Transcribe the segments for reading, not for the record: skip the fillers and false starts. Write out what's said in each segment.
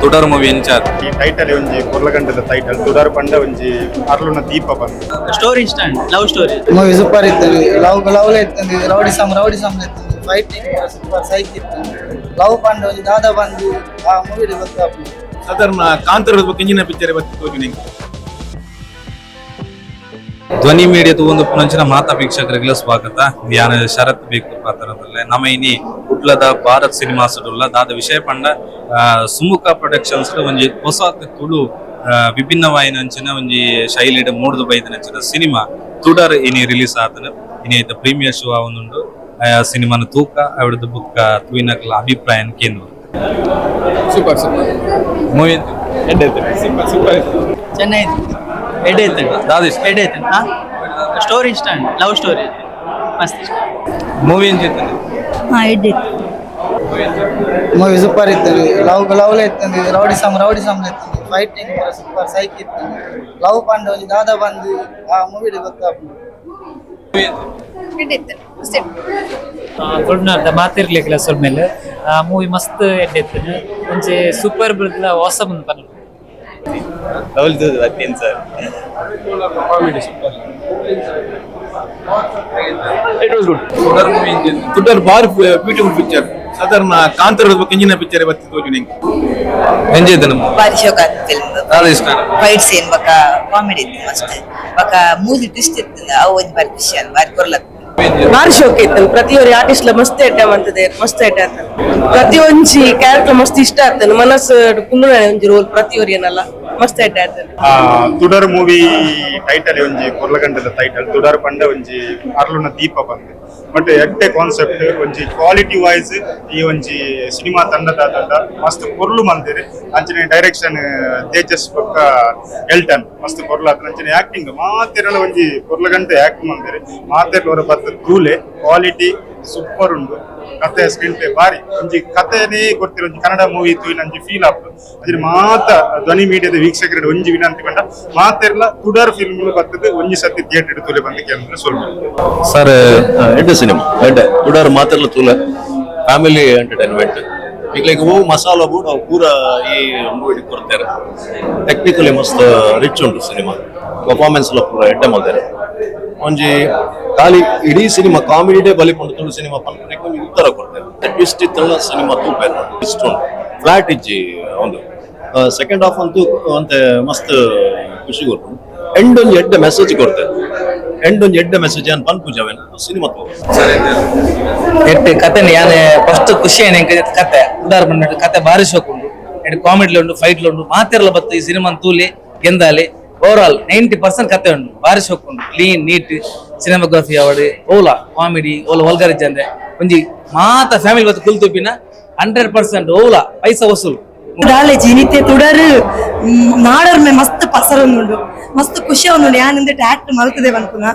ತುಡರ್ ಮೂವಿ ಇಂಚಾರ್. ಈ ಟೈಟಲ್ ಒಂಜಿ ಪೊರ್ಲಗಂಟದ ಟೈಟಲ್. ತುಡರ್ ಪಂಡ ಒಂಜಿ ಅರ್ಲುನ ದೀಪ ಬಂದು. ಸ್ಟೋರಿ ಇಷ್ಟ, love story. Movie super ಇತ್ತು. ಲವ್ ಲವ್ ಇತ್ತು, rowdy some rowdy some ಇತ್ತು. ಫೈಟಿಂಗ್ ಸೂಪರ್ ಸೈಕ್ ಇತ್ತು. ಲವ್ ಪಂಡ ಒಂಜಿ ದಾದ ಬಂದು ಆ ಮೂವಿ ಗೊತ್ತಾಗ್ತದೆ. ಸಾಧಾರಣ ಕಾಂತಾರ ಇಂಜಿನ ಪಿಕ್ಚರ್ ಬತ್ತಿ ತೋಜುನಿ. ಧ್ವನಿ ಮೀಡಿಯಾ ಒಂದು ಪುನಂಚಿನ ಮಾತಾ ವೀಕ್ಷಕರಿಗೆಲ್ಲ ಸ್ವಾಗತ. ಯಾನ ಶರತ್ ಬೇಕು ಪಾತ್ರದಲ್ಲೇ ನಮ್ಮ ಇನಿ ಕುಡ್ಲದ ಭಾರತ್ ಸಿನಿಮಾಸ್ ಉಲ್ಲ. ದಾದ ವಿಷಯ ಪಂಡ ಸುಮುಖ ಪ್ರೊಡಕ್ಷನ್ಸ್ ಒಂಜಿ ಹೊಸ ತುಳು ವಿಭಿನ್ನವಾಯಿನಂಚಿನ ಒಂಜಿ ಶೈಲಿಡ್ ಮೂಡ್ದು ಬೈದಿನಂಚಿನ ಸಿನಿಮಾ ತುಡರ್ ಇನಿ ರಿಲೀಸ್ ಆತನ. ಇನಿ ಐತ ಪ್ರೀಮಿಯರ್ ಶೋ ಆವೊಂದುಂಡು. ಸಿನಿಮಾನ ತೂಕ ಅವಳದು ಬುಕ್ಕ ತೂಯಿನಕ್ಲ ಅಭಿಪ್ರಾಯ ಕೇಂದ್ರ. Super super. Movie super super. ಚೆನ್ನಾಗಿತ್ತು, ಎಡ್ಡೆ ಇತ್ತು. ದಾದ ಇಷ್ಟ? ಎಡ್ಡೆ ಇತ್ತು. ಸ್ಟೋರಿ ಇಷ್ಟ, ಲವ್ ಸ್ಟೋರಿ ಮಸ್ತ್ ಇಷ್ಟ. ಮೂವಿ ಎಂಚಿತ್ತು? ಹಾ, ಎಡ್ಡೆ ಇತ್ತು. ಮೂವಿ ಸೂಪರ್ ಇತ್ತು. ಲವ್ ಲವ್ ಇತ್ತು, rowdy some rowdy some ಇತ್ತು. ಫೈಟಿಂಗ್ ಸೂಪರ್ ಸೈಕ್ ಇತ್ತು. ಲವ್ ಪಂಡ ಒಂಜಿ ದಾದ ಬಂದು ಆ ಮೂವಿ ಗೊತ್ತಾಗ್ತದೆ. ತುಳುನಾಡ್ದ ಮಾತಿರ್ಲಿಕ್ಕಿಲ್ಲ ಸೊಲ್ಮೆಲ್. ಮೂವಿ ಮಸ್ತ್ ಎಡ್ಡೆ ಇತ್ತು. ಒಂಜಿ ಸೂಪರ್ ಬಿಡ್ಲ ವಾಸಮ್ ಪನ್ಪ. Sir, it was good. Tudar movie ಎಂಚಿತ್ತು? Tudar bar beautiful picture. ಸಾಧಾರಣ ಕಾಂತಾರ ಇಂಜಿನ ಪಿಕ್ಚರ್ ಬತ್ತಿ ತೋಜುನಿ. ಎಂಚಿತ್ತು ನಮ್ಮ? ಬಾರಿ ಶೋಕ ಆತ್ ಫಿಲ್ಮ್. ದಾದ ಇಷ್ಟ? ಫೈಟ್ ಸೀನ್ ಬೊಕ ಕಾಮಿಡಿ ಇತ್ತು ಮಸ್ತ್. ಬೊಕ ಮೂವಿ ಟ್ವಿಸ್ಟ್ ಇತ್ತು, ಅವು ಒಂಜಿ ಬಾರಿ ಖುಷಿ ಆದ್, ಬಾರಿ ಕೊರ್ಲತ್. ಬಾರಿ ಶೋಕ್ ಇತ್ತು. ಪ್ರತಿಯೊರಿ ಆರ್ಟಿಸ್ಟ್ ಮಸ್ತ್ ಎಡ್ಡೆ ಮಂತದೆ, ಮಸ್ತ್ ಎಡ್ಡೆ ಆಗ್ತದೆ. ಪ್ರತಿಯೊಂಜಿ ಕ್ಯಾರೆಕ್ಟರ್ ಮಸ್ತ್ ಇಷ್ಟ ಆಗ್ತದೆ. ಮನಸ್ಸು ಕುಂದುನ ಒಂಜಿ ರೋಲ್ ಪ್ರತಿಯೊರಿ ಏನಲ್ಲ ಮಸ್ತ್ ಎಡ್ಡೆ ಆಗ್ತದೆ. ತುಡರ್ ಮೂವಿ ಟೈಟಲ್ ಒಂಜಿ ಪೊರ್ಲಗಂಟದ ಟೈಟಲ್. ತುಡರ್ ಪಂಡ ಒಂಜಿ ಅರ್ಲುನ ದೀಪ ಬಂದು. ಬಟ್ ಎಡ್ಡೆ ಕಾನ್ಸೆಪ್ಟ್, ಒಂಜಿ ಕ್ವಾಲಿಟಿ ವೈಸ್ ಈ ಒಂಜಿ ಸಿನಿಮಾ ತಂಡದ ತಂಡ ಮಸ್ತ್ ಪೊರ್ಲು ಮಂದಿರ್. ಅಂಚನೆ ಡೈರೆಕ್ಷನ್ ತೇಜಸ್ ಬೊಕ್ಕ ಎಲ್ಟನ್ ಮಸ್ತ್ ಪೊರ್ಲು ಆತನ. ಅಂಚನೆ ಆಕ್ಟಿಂಗ್ ಮಾತೆರಲ ಒಂಜಿ ಪೊರ್ಲಗಂಟೆ ಆಕ್ಟ್ ಮಂದಿರ್. ಮಾತೆರ್ಲ ಬತ್ತ ತೂಲೆ, ಕ್ವಾಲಿಟಿ ಸೂಪರ್ ಉಂಡು. ಕತೆ, ಸ್ಕ್ರೀನ್ ಪ್ಲೇ ಬಾರಿ. ಒಂಜಿ ಕಥೆನೇ ಗೊತ್ತಿರೋ ಒಂಜಿ ಕನ್ನಡ ಮೂವಿ ತೂಯಿನ ಒಂಜಿ ಫೀಲ್ ಆಪ್. ಅದ್ರ ಮಾತ ಧ್ವನಿ ಮೀಡಿಯಾದ ವೀಕ್ಷಕರ ಒಂಜಿ ವಿನಂತಿ ಪಂಡ, ಮಾತೆರ್ಲ ತುಡರ್ ಫಿಲ್ಮ್ ಬರ್ತದೆ, ಒಂಜಿ ಸತಿ ಥಿಯೇಟರ್ ತೂಲೆ ಬಂದು ಕೇಂದ್ರ ಸ್ವಲ್ಪ. ಸರ್. ಎಡ್ಡೆ ಸಿನಿಮಾ, ಎಡ್ಡೆ. ತುಡಾರ್ ಮಾತೆರ್ಲ ತೂಲ. Family entertainment. ಈಗ ಲೈಕ್ ಓ ಮಸಾಲ ಬೋರ್ಡ್ ಅವು ಪೂರ ಈ ಮೂವಿ ಕೊಡ್ತಾರೆ. ಟೆಕ್ನಿಕಲಿ ಮಸ್ತ್ ರಿಚ್ ಉಂಟು ಸಿನಿಮಾ. ಪರ್ಫಾರ್ಮೆನ್ಸ್ ಎಲ್ಲ ಪೂರ ಎಡ್ಡೆ ಮಲ್ತಾರೆ. ಒಂಜಿ ಖಾಲಿ ಇಡೀ ಸಿನಿಮಾ ಕಾಮಿಡಿಡೇ ಬಲಿಪುಂಡು ತುಳು ಸಿನಿಮಾ ಪನ್ಪುನೆಕ್ ಒಂಜಿ ಉತ್ತರ ಕೊಡ್ತಾರೆ. ಟ್ವಿಸ್ಟ್ ಇತ್ತಲ್ಲ, ಸಿನಿಮಾ ತೂಪೆರ್. ಟ್ವಿಸ್ಟ್ ಉಂಟು, ಫ್ಲಾಟ್ ಇಜ್ಜಿ. ಒಂದು ಸೆಕೆಂಡ್ ಹಾಫ್ ಅಂತೂ ಅಂತೆ ಮಸ್ತ್ ಖುಷಿ ಕೊಡ್ತು. ಎಂಡ್ ಒಂಜಿ ಎಡ್ಡೆ ಮೆಸೇಜ್ ಕೊಡ್ತಾರೆ. ಎಂಡ್ ಒಂಜಿ ಎಡ್ಡೆ ಮೆಸೇಜ್ ಅನ್ ಪನ್ಪುಜವೇನು ಸಿನಿಮಾ ತಗೋ. ಎಟ್ಟು ಕತೆ ಯಾನೆ ಫಸ್ಟ್ ಖುಷಿ ಏನ ಕತೆ ಉದಾರ ಬಂದ ಕತೆ ಬಾರಿ ಶೋಕ್ ಉಂಡು. ಎಡ್ ಕಾಮಿಡಿ ಉಂಡು, ಫೈಟ್ ಉಂಡು. ಮಾತೆರ್ಲ ಬತ್ತು ಈ ಸಿನಿಮಾ ತೂಲಿ ಗೆಂದಾಲಿ. ಓವರ್ ಆಲ್ 90% ಕತೆ ಉಂಡು, ಬಾರಿ ಶೋಕ್ ಉಂಡು. Clean neat cinematography ಅವಡು, ಓಲಾ comedy Ola ವಲ್ಗರಿಜ್ ಅಂದ್ರೆ ಒಂಜಿ ಮಾತ ಫ್ಯಾಮಿಲಿ ಬತ್ತು ಕುಲ್ ತುಪ್ಪಿನ 100% ಓಲಾ ಪೈಸಾ ವಸೂಲು. ದಾಲೆ ಜಿನಿತೆ ತುಡರ್ ನಾಡರ್ಮೆ ಮಸ್ತ್ ಪಸರೊಂದುಂಡು, ಮಸ್ತ್ ಖುಷಿ ಉಂಡು. ಯಾನಿಂದ ಆಕ್ಟ್ ಮಲ್ತದೆ ಪನ್ಪುನ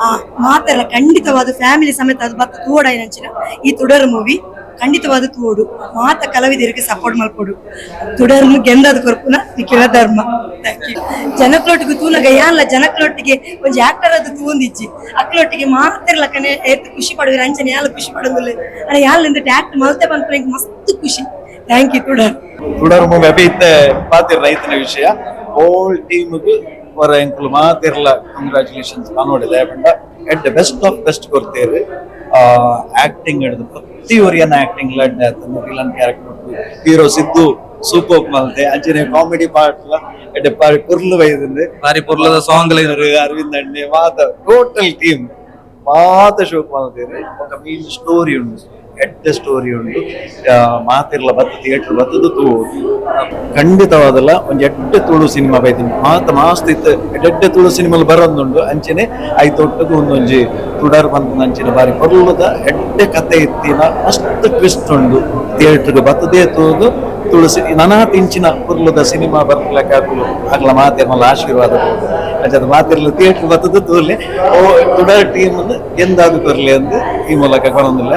ಆ ಮಾತೆಲ್ಲ. ಖಂಡಿತವಾದ ಫ್ಯಾಮಿಲಿ ಸಮೇತ ಅದು ಬತ್ತ ತೂವೊಡಾಯಿನಂಚಿನ ಈ ತುಡರ್ ಮೂವಿ ಖಂಡಿತವಾದ ತೂವೊಡು. ಮಾತ ಕಲಾವಿದರಿಗೆ ಸಪೋರ್ಟ್ ಮಲ್ಪೊಡು. ತುಡರ್ನು ಗೆಂದದ ಕೊರ್ಪುನ ನಿಖಿಲ ಧರ್ಮ. Thank you. ಜನಕ್ಲೊಟ್ಟಿಗೆ ತೂನಗ ಯಾನ್ಲ ಜನಕ್ಲೊಟ್ಟಿಗೆ ಒಂಜಿ ಆಕ್ಟರ್ ಅದು ತೂವೊಂದಿಜ್ಜಿ. ಅಕ್ಲೊಟ್ಟಿಗೆ ಮಾತೆರ್ಲಕನೆ ಏತ್ ಖುಷಿ ಪಡುವಿರ ಅಂಚನೆ ಯಾಲ ಖುಷಿ ಪಡೊಂದುಲ್ಲೆ. ಅಡ ಯಾಲ್ ಆಕ್ಟ್ ಮಲ್ತೆ ಪನ್ಪುನ ಎಂಕ್ ಮಸ್ತ್ ಖುಷಿ. Thank you ತುಡರ್. ತುಡರ್ ಮೂವಿ ಅಭಿ ಇತ್ತೆ ಪಾತಿರ್ ರೈತನ ವಿಷಯ. ಹೋಲ್ ಟೀಮ್ಗ್ ವರ ಎಂಕುಲು ಮಾತಿರ್ಲ ಕಂಗ್ರಾಚುಲೇಷನ್ಸ್ ಪನೋಡಿದೆ. ಪಂಡ ಎಡ್ಡೆ best of best ಕೊಡ್ತೇವೆ. ಆಕ್ಟಿಂಗ್ ಹಿಡಿದು ಪ್ರತಿ ಒರಿಯನ acting ಲಡ್ಡೆ ಆತಂದು. Villain character hero Siddu super ಮಲ್ತೆ. ಅಂಚನೆ ಕಾಮಿಡಿ ಪಾರ್ಟ್ ಎಡ್ಡೆ ಪಾರಿ ಪೊರ್ಲು ಬೈದಂದೆ. ಬಾರಿ ಪೊರ್ಲದ ಸಾಂಗ್. ಅರವಿಂದ್ ಅಣ್ಣೆ ಮಾತ ಟೋಟಲ್ ಟೀಮ್ ಮಾತ ಶೋಕ್ ಮಲ್ತೇವೆ. ఒక ಮೇನ್ ಸ್ಟೋರಿ ಉಂಟು, ಎಡ್ಡೆ ಸ್ಟೋರಿ ಉಂಟು. ಮಾತಿರ್ಲ ಬತ್ತ ಥಿಯೇಟರ್ ಬತ್ತದು ತೂ. ಖಂಡಿತವಾದಲ್ಲ ಒಂಜಿ ಎಡ್ಡೆ ತುಳು ಸಿನಿಮಾ ಬೈದಿನಿ. ಮಾತ ಮಾಸ್ತ್ ಇತ್ತು ಎಡ್ಡೆ ತುಳು ಸಿನಿಮಾ ಬರೋದುಂಡು. ಅಂಚನೆ ಐತೊಟ್ಟುಗು ಒಂದೊಂಜಿ ತುಡರ್ ಬಂದ ಅಂಚಿನ ಬಾರಿ ಪೊರ್ಲುದ ಎಡ್ಡೆ ಕತೆ ಇತ್ತಿನ ಮಸ್ತ್ ಟ್ವಿಸ್ಟ್ ಉಂಡು. ಥಿಯೇಟರ್ಗೆ ಬತ್ತದೇ ತೂದು ತುಳಸಿ ನನಾತ್ ಇಂಚಿನ ಪೊರ್ಲುದ ಸಿನಿಮಾ ಬರ್ಲಕ್ಕ ಆಕುಲು ಅಗ್ಲ ಮಾತೆರ್ನಲ ಆಶೀರ್ವಾದ. ಅಂಚಾದ ಮಾತೆರ್ಲ ಥಿಯೇಟರ್ ಬತ್ತದ ತೂಲೆ. ಓ ತುಡರ್ ಟೀಮ್ ಎಂದಾದು ಕೊರ್ಲೆ ಅಂದ್ ಈ ಮೂಲಕ ಕೊರೊಂದಿಲ್ಲ.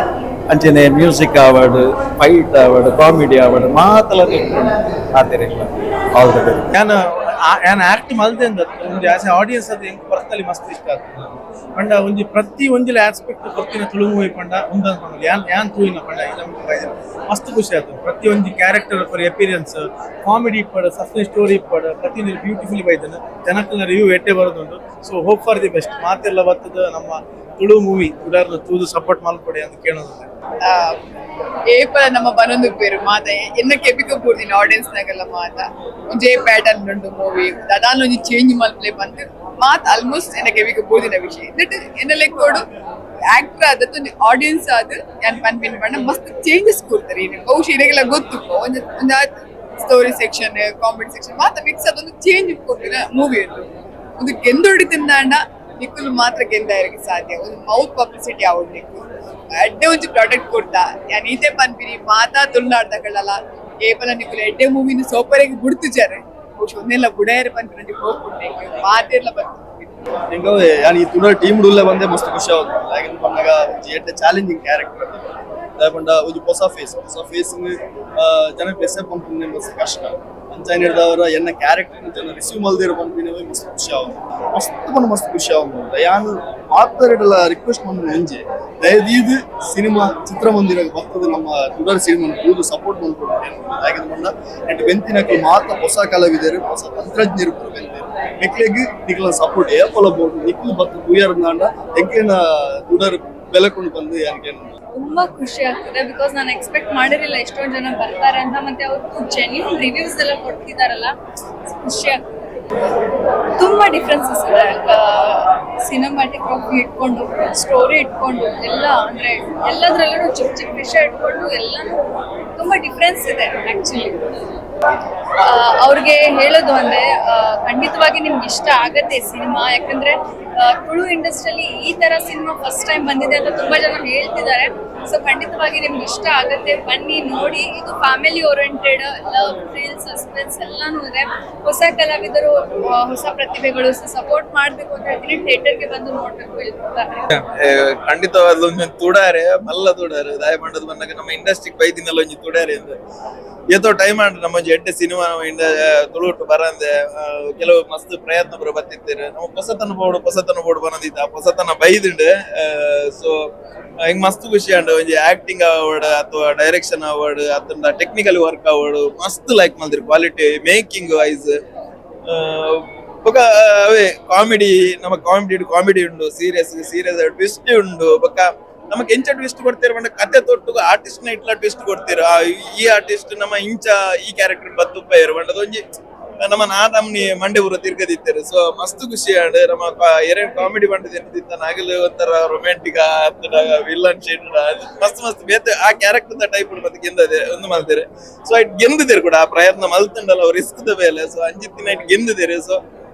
ಅಂಚನೆ ಮ್ಯೂಸಿಕ್ ಆವಡ್, ಫೈಟ್ ಆವಡ್, ಕಾಮಿಡಿ ಆವಡ್, ಮಾತಲ ಮಾತೆರೆಗ್ಲ all the best. ನಾನು ಯಾನ್ ಆಕ್ಟ್ ಮಲ್ದೆ ಅಂದ ಒಂಜಿ ಆಸ್ ಆಡಿಯನ್ಸ್ ಅದು ಎಂಕ್ ಪರ್ಸನಲಿ ಮಸ್ತ್ ಇಷ್ಟ ಆಗ್ತದೆ. ಪಂಡ ಒಂಜಿ ಪ್ರತಿ ಒಂಜಿಲ ಆಸ್ಪೆಕ್ಟ್ ಕೊರ್ತಿನ ತುಳು ಮೂವಿ ಪಂಡ ಉಂದನ್ ಪಂಡ ಯಾನ್ ಯಾನ್ ತೂಯಿನ ಪಂಡ ಮಸ್ತ್ ಖುಷಿ ಆಯ್ತು. ಪ್ರತಿ ಒಂಜಿ character for appearance, comedy ಇಪ್ಪಡ್, suspense story ಇಪ್ಪಡ್, ಪ್ರತಿ ಬ್ಯೂಟಿಫುಲಿ ಬೈದನ ಜನಕ್ಕಲ್ಲ ರಿವ್ಯೂ ಎಟ್ಟೆ ಬರೋದುಂಟು. So hope for the best. ಮಾತೆಲ್ಲ ಬರ್ತದ ನಮ್ಮ ತುಳು ಮೂವಿ ತುಡಾರ್ನ ತೂದು ಸಪೋರ್ಟ್ ಮಲ್ಪೊಡಿ ಅಂತ ಕೇಳೋದು. ಏಪಲ ನಮ್ಮ ಬನೊಂದು ಪೇರು ಮಾತ ಎನ್ನ ಕೆಬಿಕ ಪೂರ್ತಿನ ಆಡಿಯನ್ಸ್ ನಾಗೆಲ್ಲ ಮಾತ ಒಂಜೇ ಪ್ಯಾಟರ್ನ್ ಉಂಟು ಮೂವಿ ದಾದಾನ ಒಂಜಿ ಚೇಂಜ್ ಮಲ್ಪ್ಲೆ ಬಂದು ಮಾತ ಆಲ್ಮೋಸ್ಟ್ ಎನ್ನ ಕೆಬಿಕ ಪೂರ್ತಿನ ವಿಷಯ that ಎನ್ನ ಲೆಕ್ಕೋಡು ಆಕ್ಟರ್ ಆದ ಒಂಜಿ ಆಡಿಯನ್ಸ್ ಆದ್ ಯಾನ್ ಪನ್ಪಿನ ಪಂಡ ಮಸ್ತ್ ಚೇಂಜಸ್ ಕೊಡ್ತಾರೆ. ಇನ್ನು ಬಹುಶಃ ಇರೆಗೆಲ್ಲ ಗೊತ್ತು ಒಂಜಿ ಒಂಜಿ story section, comedy section ಮಾತ ಮಿಕ್ಸ್ ಅದೊಂದು ಚೇಂಜ್ ಕೊಡ್ತಿನ ಮೂವಿ ಉಂಟು. ಒಂದು ಗೆಂದೊಡಿ ತಿಂದಾಂಡ ನಿಕ್ಕುಲು ಮಾತ್ರ ಗೆಂದಾಯರಿಗೆ ಸಾಧ್ಯ. ಒಂದು ಮೌತ್ ಪಬ್ಲಿಸಿಟಿ ಆವಡ್ ನಿಕ್ಕು ಎಡ್ಡೆ ಒಂಜಿ ಪ್ರಾಡಕ್ಟ್ ಕೊಡ್ತಾ ಯಾನ್ ಈತೆ ಪನ್ಪಿನಿ ಮಾತಾ ತುಳುನಾಡ್ದಗಳಲ್ಲ ಕೇವಲ ನಿಕ್ಕುಲು ಎಡ್ಡೆ ಮೂವಿನ ಸೋಪರೆಗೆ ಬುಡ್ತುಜಾರೆ ಬಹುಶಃ ಒಂದೆಲ್ಲ ಬುಡಾಯರೆ ಪನ್ಪಿನ ಒಂಜಿ ಹೋಪ್ ಉಂಟು ಮಾತೆರ್ಲ ಬರ್ತದೆ. ಯಾನ್ ಈ ತುಳುವ ಟೀಮ್ ಉಳ್ಳೆ ಬಂದೆ ಮಸ್ತ್ ಖುಷಿ ಆವೊಂದು. ದಾಯೆಗ್ ಪನ್ನಗ ಒಂಜಿ ಎಡ್ಡೆ ಚಾಲೆಂಜಿಂಗ್ ಕ್ಯಾರೆಕ್ಟರ್. ದಾಯೆ ಪಂಡ ಒಂಜಿ ಹೊಸ ಫೇಸ್, ಹೊಸ ಫೇಸ್ ಜನಕ್ಕೆ ಎಸೆಪ್ಟ್ ಪನ್ಪಿನ ಮಸ್ತ್ ಕಷ್ಟ. ಅಂಚಾಯಿನೆಡ್ದಾವರ ಎನ್ನ ಕ್ಯಾರೆಕ್ಟರ್ ಜನ ರಿಸೀವ್ ಮಲ್ದಿರ ಪನ್ಪಿನವೇ ಮಸ್ತ್ ಖುಷಿ ಆವೊಂದು. ಮಸ್ತ್ ಪಂಡ ಮಸ್ತ್ ಖುಷಿ ಆವೊಂದು. ಯಾನ್ ಮಾತೆರೆಡಲ ರಿಕ್ವೆಸ್ಟ್ ಮಲ್ಪುನ ಒಂಜೆ, ದಯದೀದ್ ಸಿನಿಮಾ ಚಿತ್ರಮಂದಿರ ಬರ್ತದೆ ನಮ್ಮ ತುಡರ್ ಸಿನಿಮಾ ತೂದು ಸಪೋರ್ಟ್ ಮಲ್ಪೊಡು. ದಾಯೆಗ್ ಪಂಡ ನೆಟ್ ಬೆಂತಿನಕುಲು ಮಾತ ಹೊಸ ಕಲಾವಿದರು, ಹೊಸ ತಂತ್ರಜ್ಞರು ಪೂರ ಬೆಂತೆರ್. ನಿಕ್ಲೆಗ್ ನಿಕ್ಲೆನ ಸಪೋರ್ಟ್ ಏಪಲ ಬೋಡು. ನಿಕ್ಲು ಬತ್ತ್ ತೂಯರ್ಂದಾಂಡ ಎಂಕ್ಲೆನ ತುಡರ್ ಬೆಲಕೊಂಡು ಬಂದು ಯಾನ್ ಕೇನೊಂದು. ತುಂಬಾ ಖುಷಿ ಆಗ್ತಿದೆ, because ನಾನು ಎಕ್ಸ್ಪೆಕ್ಟ್ ಮಾಡಿರಲಿಲ್ಲ ಎಷ್ಟೊಂದು ಜನ ಬರ್ತಾರೆ ಅಂತ. ಮತ್ತೆ ಅವ್ರು ಜೆನ್ಯೂನ್ ರಿವ್ಯೂಸ್ ಎಲ್ಲ ಕೊಡ್ತಿದಾರಲ್ಲ, ಖುಷಿ ಆಗ್ತಿದೆ. ತುಂಬಾ ಡಿಫ್ರೆನ್ಸಸ್ ಇದೆ. ಸಿನಿಮ್ಯಾಟೋಗ್ರಫಿ ಇಟ್ಕೊಂಡು, ಸ್ಟೋರಿ ಇಟ್ಕೊಂಡು, ಎಲ್ಲ ಅಂದ್ರೆ ಎಲ್ಲದರಲ್ಲೂ ಚಿಕ್ಕ ಚಿಕ್ಕ ವಿಷಯ ಇಟ್ಕೊಂಡು ಎಲ್ಲಾನು ತುಂಬಾ ಡಿಫ್ರೆನ್ಸ್ ಇದೆ ಆಕ್ಚುಲಿ. ಅವ್ರಿಗೆ ಹೇಳೋದು ಅಂದ್ರೆ ಖಂಡಿತವಾಗಿ ನಿಮ್ಗೆ ಇಷ್ಟ ಆಗತ್ತೆ ಸಿನಿಮಾ. ಯಾಕಂದ್ರೆ ತುಳು ಇಂಡಸ್ಟ್ರಿಯಲ್ಲಿ ಈ ತರ cinema first time ಬಂದಿದೆ ಅಂತ ತುಂಬಾ ಜನ ಹೇಳ್ತಿದ್ದಾರೆ. ಸೊ ಖಂಡಿತವಾಗಿ ನಿಮ್ಗೆ ಇಷ್ಟ ಆಗತ್ತೆ, ಬನ್ನಿ ನೋಡಿ. ಇದು family oriented, love, thrill, suspense ಎಲ್ಲಾನು ಇದೆ. ಹೊಸ ಕಲಾವಿದರು, ಹೊಸ ಪ್ರತಿಭೆಗಳು ಸಪೋರ್ಟ್ ಮಾಡ್ಬೇಕು ಅಂತ ಹೇಳ್ತೀನಿ. ಥಿಯೇಟರ್ಗೆ ಬಂದು ನೋಡ್ಬೇಕು ಹೇಳ್ತಾರೆ. ಖಂಡಿತವಾದ ಒಂಜಿ ತುಡಾರೆ ಮಲ್ಲ ತುಡಾರೆ. ದಾಯ ಪಂಡದ್ ಬಂದಾಗ ನಮ್ಮ ಇಂಡಸ್ಟ್ರಿ ಬೈದಿನಲ್ಲ ಒಂಜಿ ತುಡಾರೆ ಅಂತ ಏತೋ ಟೈಮ್ ಆಂಡ್ ನಮ್ಮ ಒಂಜಿ ಎಡ್ಡೆ ಸಿನಿಮಾ ತುಳುಟು ಬರಂದೆ ಕೆಲವು ಮಸ್ತ್ ಪ್ರಯತ್ನ ಪೂರ ಬತ್ತಿತ್ತೇರು. ನಮ್ಮ ಪೊಸತನ ಬೋಡು ಪೊಸತನ ಬೋಡು ಬನ್ನದಿತ್ತ ಆ ಪೊಸತನ ಬೈದಿಂಡ್. ಸೊ ಹಿಂಗ್ ಮಸ್ತ್ ಖುಷಿ ಆಂಡ್. ಒಂಜಿ ಆಕ್ಟಿಂಗ್ ಅವಾರ್ಡ್ ಅಥವಾ ಡೈರೆಕ್ಷನ್ ಅವಾರ್ಡ್ ಅಥವಾ ಟೆಕ್ನಿಕಲ್ ವರ್ಕ್ award ಮಸ್ತ್ ಲೈಕ್ ಮಲ್ದಿರ್. Quality making wise ಬೊಕ ಅವೇ ಕಾಮಿಡಿ, ನಮ್ಮ ಕಾಮಿಡಿ ಕಾಮಿಡಿ ಉಂಡು, serious serious twist ಉಂಡು. ಬೊಕ ನಮಕ್ ಎಂಚ ಟ್ವಿಸ್ಟ್ ಕೊಡ್ತೀರ ಪಂಡ ಕತೆ ತೊಟ್ಟು ಆರ್ಟಿಸ್ಟ್ ನ ಇಟ್ಲ ಟ್ವಿಸ್ಟ್ ಕೊಡ್ತೀರ. ಈ ಆರ್ಟಿಸ್ಟ್ ನಮ್ಮ ಇಂಚ ಈ ಕ್ಯಾರೆಕ್ಟರ್ ಬತ್ತುಪ್ಪೇರು ಪಂಡದ ಒಂಜಿ ನಮ್ಮ ನಾದಮ್ನಿ ಮಂಡೆ ಊರ ತಿರ್ಗದಿತ್ತೇರು. ಸೊ ಮಸ್ತ್ ಖುಷಿ ಆಂಡ್. ನಮ್ಮ ಎರಡು ಕಾಮಿಡಿ ಪಂಡದ ಎನ್ನದಿತ್ತ ನಾಗಲು ಒಂಥರ ರೊಮ್ಯಾಂಟಿಕ್ ವಿಲ್ಲನ್ ಶೇಡ್ ಮಸ್ತ್ ಮಸ್ತ್ ಬೇತೆ ಆ ಕ್ಯಾರೆಕ್ಟರ್ ಟೈಪ್ ಮತ್ತೆ ಗೆಂದದೆ ಒಂದು ಮಲ್ತೇರೆ. ಸೊ it ಗೆಂದಿದ್ದೇರು ಕೂಡ ಆ ಪ್ರಯತ್ನ ಮಲ್ತುಂಡಲ್ಲ ಅವ್ರು ರಿಸ್ಕ್ the ಬೇಲೆ. ಸೊ ಅಂಜಿತ್ತಿನ it ಗೆಂದಿದ್ದೇರು. ಸೊ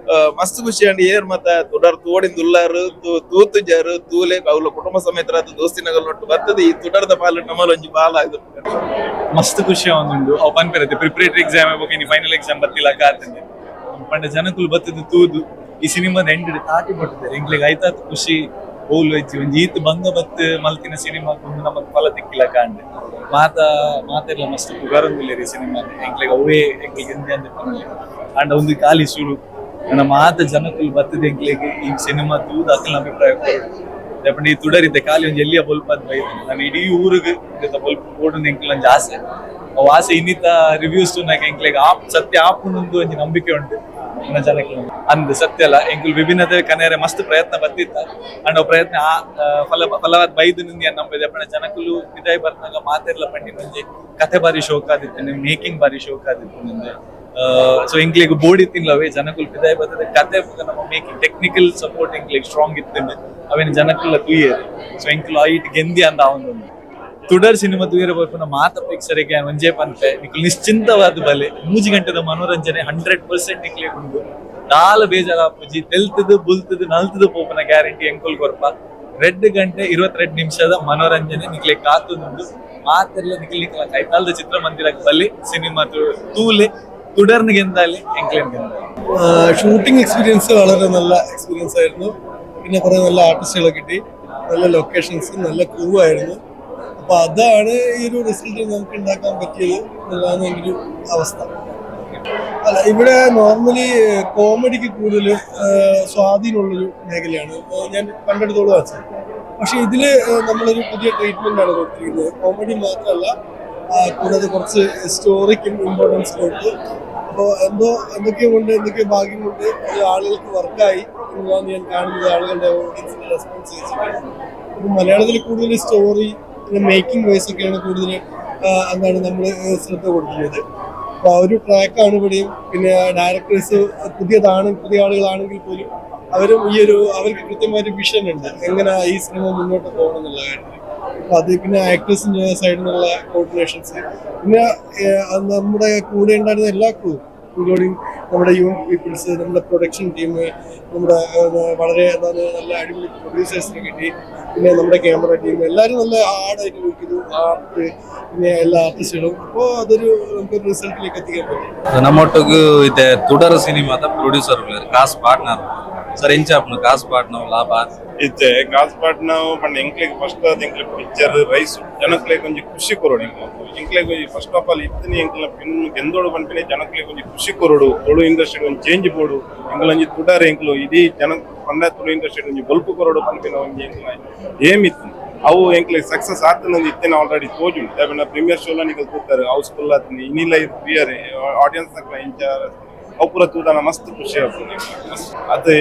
ಮಸ್ತ್ ಖುಷಿ ಅಂಡ್. ಏರ್ ಮತ್ತ ತುಡರ್ ತೋಡಿಂದ ಉಲ್ಲಾರು ತೂತುಜಾರು ತೂಲೆ ಅವ್ಲ ಕುಟುಂಬ ಸಮೇತ ದೋಸ್ತಿನಗಲ್ ನೊಟ್ಟು ಬರ್ತದೆ. ಈ ತುಡರ್ದ ಪಾಲು ನಮ್ಮಲ್ ಒಂಜಿ ಬಾಲ ಇದು. ಮಸ್ತ್ ಖುಷಿ ಆವೊಂದುಂಡು. ಅವು ಪನ್ಪೆರತ್ತೆ ಪ್ರಿಪರೇಟರಿ ಎಕ್ಸಾಮ್ ಬೊಕ ಇನಿ ಫೈನಲ್ ಎಕ್ಸಾಮ್ ಬತ್ತಿಲ್ಲ ಕಾತಂದೆ ಪಂಡ ಜನಕುಲು ಬತ್ತದ ತೂದು ಈ ಸಿನಿಮಾದ ಎಂಡ್ ತಾಟಿ ಪಟ್ಟುದಾರೆ. ಎಂಕ್ಲೆಗ್ ಐತಾತ್ ಖುಷಿ ಓಲು ಹೆಚ್ಚಿ ಒಂಜಿ ಈತ್ ಬಂಗ ಬತ್ತ್ ಮಲ್ತಿನ ಸಿನಿಮಾ ಒಂದು ನಮಕ್ ಫಲ ತಿಕ್ಕಿಲ್ಲ ಕಾಂಡೆ. ಮಾತ ಮಾತೆರ್ಲ ಮಸ್ತ್ ಪುಗಾರೊಂದುಲ್ಲೆರ್ ಈ ಸಿನಿಮಾ. ಎಂಕ್ಲೆಗ್ ಅವೇ ಎಂಕ್ಲೆಗ್ ಎಂದೆ ಅಂದ್ ಪನೊಲಿ ಆಂಡ ಒಂದು ಖಾಲಿ ಸುರು. ನನ್ನ ಮಾತ ಜನಕುಲು ಬತ್ತದ ಎಂಕ್ಲೆಗ್ ಈ ಸಿನಿಮಾ ತೂದು ಅಕಲ್ನ ಅಭಿಪ್ರಾಯ ಕೊರೊಡು. ಪಂಡ ಈ ತುಡರಿದ್ದೆ ಖಾಲಿ ಒಂಜಿ ಎಲ್ಲಿಯ ಬೊಲ್ಪದ್ ಬೈದು ನಾನು ಇಡೀ ಊರಿಗೆ ಬೊಲ್ಪು ಬೋಡುಂದು ಎಂಕ್ಲ ಒಂಜಿ ಆಸೆ. ಅವು ಆಸೆ ಇನ್ನಿತ ರಿವ್ಯೂಸ್ ತೂನಗ ಎಂಕ್ಲೆಗ್ ಆಪ್ ಸತ್ಯ ಆಪುಂಡು ಒಂಜಿ ನಂಬಿಕೆ ಉಂಟು ನನ್ನ ಜನಕ್ಕೆ ಅಂದ್ ಸತ್ಯ ಅಲ್ಲ. ಎಂಕುಲು ವಿಭಿನ್ನತೆ ಕನೆರೆ ಮಸ್ತ್ ಪ್ರಯತ್ನ ಬತ್ತಿತ್ತ ಅಂಡ್ ಅವು ಪ್ರಯತ್ನ ಆ ಫಲ ಫಲವಾದ ಬೈದು ನಿಂದಿ ನಂಬಿದೆ. ಪಂಡ ಜನಕುಲು ಪಿದಾಯಿ ಬರ್ನಾಗ ಮಾತೆರ್ಲ ಪಂಡಿನ ಒಂಜಿ ಕತೆ ಬಾರಿ ಶೋಕ್ ಆದಿತ್ತು, ಮೇಕಿಂಗ್ ಬಾರಿ ಶೋಕ್ ಆದಿತ್ತು ನಿಂದೆ. ಸೊ ಎಂಕ್ಲೆಗ್ ಬೋಡಿ ತಿನ್ಲವೇ ಜನಕುಲು ಪಿದಾಯಿ ಬರ್ತದೆ ಕತೆ ಬೊಕ ನಮ್ಮ making technical support ಎಂಕ್ಲೆಗ್ strong ಇತ್ತು ಅವೇನು ಜನಕುಲ ತೂಯೆರ್. ಸೊ ಎಂಕುಲು ಐಟ್ ಗೆಂದಿ ಅಂದ ಆವೊಂದುಂಡು. ತುಡರ್ ಸಿನಿಮಾ ತೂಯೆರೆ ಬರ್ಪುನ ಮಾತ ಪ್ರೇಕ್ಷಕರಿಗೆ ಒಂಜೇ ಪನ್ಪೆ, ನಿಕುಲು ನಿಶ್ಚಿಂತವಾದ ಬಲೆ. 3 ಗಂಟೆದ ಮನೋರಂಜನೆ 100% ನಿಕ್ಲೆಗ್ ಉಂಡು. ದಾಲ ಬೇಜಾರಾಪುಜಿ. ತೆಲ್ತದು ಬುಲ್ತದು ನಲ್ತದು ಪೋಪುನ ಗ್ಯಾರಂಟಿ ಎಂಕುಲು ಕೊರ್ಪ. 2 ಗಂಟೆ 22 ನಿಮಿಷದ ಮನೋರಂಜನೆ ನಿಕ್ಲೆ ಕಾತುಂಡು. ಮಾತೆರ್ಲ ನಿಕ್ಲ್ ನಿಕ್ಲ ಕೈತಾಲ್ದ ಚಿತ್ರಮಂದಿರಕ್ಕೆ ಬಲ್ಲಿ ಸಿನಿಮಾ ತೂಲೆ തുടർന്ന് ಗೆಂದಾಲಿ ಎಂಕ್ಲೇನ್ ಗೆಂದಾಲಿ. ഷൂട്ടിംഗ് എക്സ്പീരിയൻസ് വളരെ നല്ല എക്സ്പീരിയൻസ് ആയിരുന്നു. പിന്നെ കുറേ നല്ല ആർട്ടിസ്റ്റുകളെ കിട്ടി, നല്ല ലൊക്കേഷൻസ്, നല്ല ക്രൂ ആയിരുന്നു. അപ്പൊ അതാണ് ഈ ഒരു റിസൾട്ട് നമുക്ക് ഉണ്ടാക്കാൻ പറ്റിയത് എന്നുള്ളതാണ് എൻ്റെ ഒരു അവസ്ഥ. അല്ല, ഇവിടെ നോർമലി കോമഡിക്ക് കൂടുതൽ സ്വാധീനമുള്ളൊരു മേഖലയാണ്, ഞാൻ കണ്ടെടുത്തോളം വെച്ചത്. പക്ഷെ ഇതില് നമ്മളൊരു പുതിയ ട്രീറ്റ്മെന്റ് ആണ് കൊടുത്തിരിക്കുന്നത്. കോമഡി മാത്രമല്ല, കൂടാതെ കുറച്ച് സ്റ്റോറിക്കും ഇമ്പോർട്ടൻസ് കൊടുത്തു. അപ്പോൾ എന്തൊക്കെയോ കൊണ്ട്, എന്തൊക്കെയോ ഭാഗ്യം കൊണ്ട് അത് ആളുകൾക്ക് വർക്കായി എന്നുള്ളതാണ് ഞാൻ കാണുന്നത്, ആളുകളുടെ ഓഡിയൻസിന്റെ റെസ്പോൺസ് വെച്ചിട്ട്. അപ്പം മലയാളത്തിൽ കൂടുതൽ സ്റ്റോറി പിന്നെ മേക്കിംഗ് വൈസ് ഒക്കെയാണ് കൂടുതൽ എന്താണ് നമ്മൾ ശ്രദ്ധ കൊടുക്കുന്നത്. അപ്പോൾ ആ ഒരു ട്രാക്കാണ് ഇവിടെയും. പിന്നെ ഡയറക്ടേഴ്സ് പുതിയതാണ്, പുതിയ ആളുകളാണെങ്കിൽ പോലും അവരും ഈ ഒരു അവർക്ക് കൃത്യമായൊരു വിഷൻ ഉണ്ട്, എങ്ങനെ ഈ സിനിമ മുന്നോട്ട് പോകണം എന്നുള്ള കാര്യത്തിൽ. അപ്പൊ അത് പിന്നെ ആക്ടേഴ്സിന്റെ സൈഡിൽ നിന്നുള്ള കോർഡിനേഷൻസ്, പിന്നെ നമ്മുടെ കൂടെ ഉണ്ടായിരുന്ന എല്ലാ ക്രൂവും, ഇൻക്ലൂഡിങ് നമ്മുടെ യൂണിറ്റ് പീപ്പിൾസ്, നമ്മുടെ പ്രൊഡക്ഷൻ ടീം, നമ്മുടെ വളരെ എന്താണ് നല്ല അടിപൊളി പ്രൊഡ്യൂസേഴ്സിനെ കിട്ടി. പിന്നെ നമ്മുടെ ക്യാമറ ടീം എല്ലാവരും നല്ല ഹാർഡായിട്ട് വർക്ക് ചെയ്തു, ആർട്ട്, പിന്നെ എല്ലാ ആർട്ടിസ്റ്റുകളും. അപ്പോൾ അതൊരു നമുക്ക് റിസൾട്ടിലേക്ക് എത്തിക്കാൻ പറ്റും. ನಮ್ಮೊಟ್ಟಿಗೂ ಇತ್ತೆ ತುಡರ್ ಸಿನಿಮಾದ ಪ್ರೊಡ್ಯೂಸರ್ ಉಲ್ಲೆರ್, ಕಾಸ್ ಪಾರ್ಟ್ನರ್. ಸರ್, ಎಂಚ ಆಪುಂಡು ಕಾಸ್ ಪಾರ್ಟ್ನರ್ ಲಾಭ? ಇತ್ತೆ ಕಾಸ್ ಪಾಟ್ನ ಪಂಡ ಎಂಕ್ಲೆಗ್ ಫಸ್ಟ್ ಆದ್ ಎಂಕ್ಲೆ ಪಿಕ್ಚರ್ ರೈಸ್ ಜನಕ್ಲೆಗ್ ಒಂಜಿ ಖುಷಿ ಕೊರೊಡು. ಎಂಕ್ಲೆಗ್ first of all ಇತ್ತಿನಿ ಎಂಕ್ಲ pin ಗೆಂದೋಡು ಪನ್ಪಿನ ಜನಕ್ಲೆಗ್ ಒಂಜಿ ಖುಷಿ ಕೊರೊಡು, ತುಳು ಇಂಡಸ್ಟ್ರಿ ಒಂಜಿ ಚೇಂಜ್ ಬೋಡು, ಎಂಕ್ಲ ಒಂಜಿ ತುಡರ್ ಎಂಕ್ಲು ಇಡೀ ಜನ ಪಂಡ ತುಳು ಇಂಡಸ್ಟ್ರಿ ಒಂಜಿ ಬೊಲ್ಪು ಕೊರೊಡು ಪನ್ಪಿನ ಒಂಜಿ ಎಂಕ್ಲ ಏಮ್ ಇತ್ತು. ಅವು ಎಂಕ್ಲೆ ಸಕ್ಸಸ್ ಆತನಂದು ಇತ್ತಿನ ಆಲ್ರೆಡಿ ತೋಜುಂಡು. ದಾಯೆ ಪ್ರೀಮಿಯರ್ ಶೋಲ ನಿಕಲ್ ತೂತಾರೆ, ಹೌಸ್ಫುಲ್ ಆತನಿ, ಇನಿಲ ಪ್ರಿಯರ್ ಆಡಿಯನ್ಸ್ ನಕ್ಲ ಇಂಚ ಅವು ಪೂರ ತೂದಾನ ಮಸ್ತ್ ಖುಷಿ ಆಪುಂಡು. ಅದು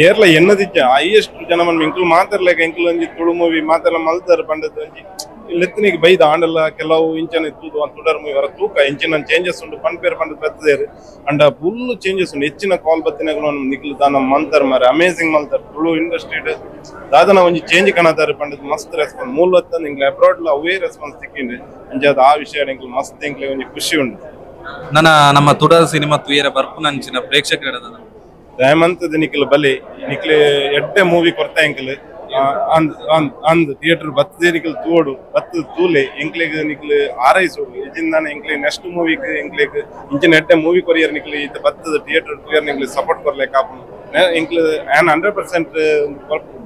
ಏರ್ಲ ಎನ್ನದಿಜ್ಜ ಹೈಯೆಸ್ಟ್ ಜನ ಮನ್ ಎಂಕುಲು ಮಾತಾಡ್ಲೇಕ ಎಂಕುಲು ಒಂಜಿ ತುಳು ಮೂವಿ ಮಾತೆಲ್ಲ ಮಲ್ತಾರ ಪಂಡದ್ ಒಂಜಿ ಲೆತ್ತನಿಗೆ ಬೈದ ಆಂಡಲ ಕೆಲವು ಇಂಚನೆ ತೂದು ತುಡರ್ ಮೂವಿ ಹೊರ ತೂಕ ಇಂಚಿನ ಚೇಂಜಸ್ ಉಂಡು ಪನ್ಪೇರ್ ಪಂಡದ್ ಬರ್ತದೇರು. And full changes ಉಂಡು. ಹೆಚ್ಚಿನ ಕಾಲ್ ಬತ್ತಿನಗಳು ನಿಕ್ಲು ದಾನ ಮಂತರ್ ಮಾರೆ ಅಮೇಸಿಂಗ್ ಮಲ್ತಾರ ತುಳು ಇಂಡಸ್ಟ್ರಿ ದಾದನ ಒಂಜಿ ಚೇಂಜ್ ಕಣತಾರ ಪಂಡದ್ ಮಸ್ತ್ ರೆಸ್ಪಾನ್ಸ್ ಮೂಲ ಎಂಕ್ಲೆ ಅಬ್ರಾಡ್ ಅವೇ ರೆಸ್ಪಾನ್ಸ್ ತಿಕ್ಕಿಂಡು. ಅಂಚ ಅದು ಆ ವಿಷಯ ಎಂಕ್ಲು ಮಸ್ತ್ ಎಂಕ್ಲೆ ಒಂಜಿ ಖುಷಿ ಉಂಡು. ನನ್ನ ನಮ್ಮ ತುಡರ್ ಸಿನಿಮಾ ತುಯರ ಬರ್ಪುನಂಚಿನ ಪ್ರೇಕ್ಷಕರ ದಯಮಂತದ ನಿಕ್ಲು ಬಲಿ ನಿಕ್ಲೆ ಎಡ್ಡೆ ಮೂವಿ ಕೊರ್ತ ಎಂಕ್ಲು ಅಂದ್ ಅಂದ್ ಅಂದ್ ಥಿಯೇಟರ್ ಬತ್ತದೆ ನಿಕ್ಲು ತೋಡು ಬತ್ತದ ತೂಲೆ ಎಂಕ್ಲೆಗ್ ನಿಕ್ಲು ಆರೈಸೋಡು. ಇಜಿಂದಾನ ಎಂಕ್ಲೆ ನೆಕ್ಸ್ಟ್ ಮೂವಿಗ್ ಎಂಕ್ಲೆಗ್ ಇಂಚಿನ ಎಡ್ಡೆ ಮೂವಿ ಕೊರಿಯರ್ ನಿಕ್ಲು ಇತ್ತ ಬತ್ತದ ಥಿಯೇಟರ್ ತುಯರ್ ನಿಕ್ಲು ಸಪೋರ್ಟ್ ಕೊರ್ಲೆ ಕಾಪುನು ಎಂಕ್ಲು ಆನ್ 100%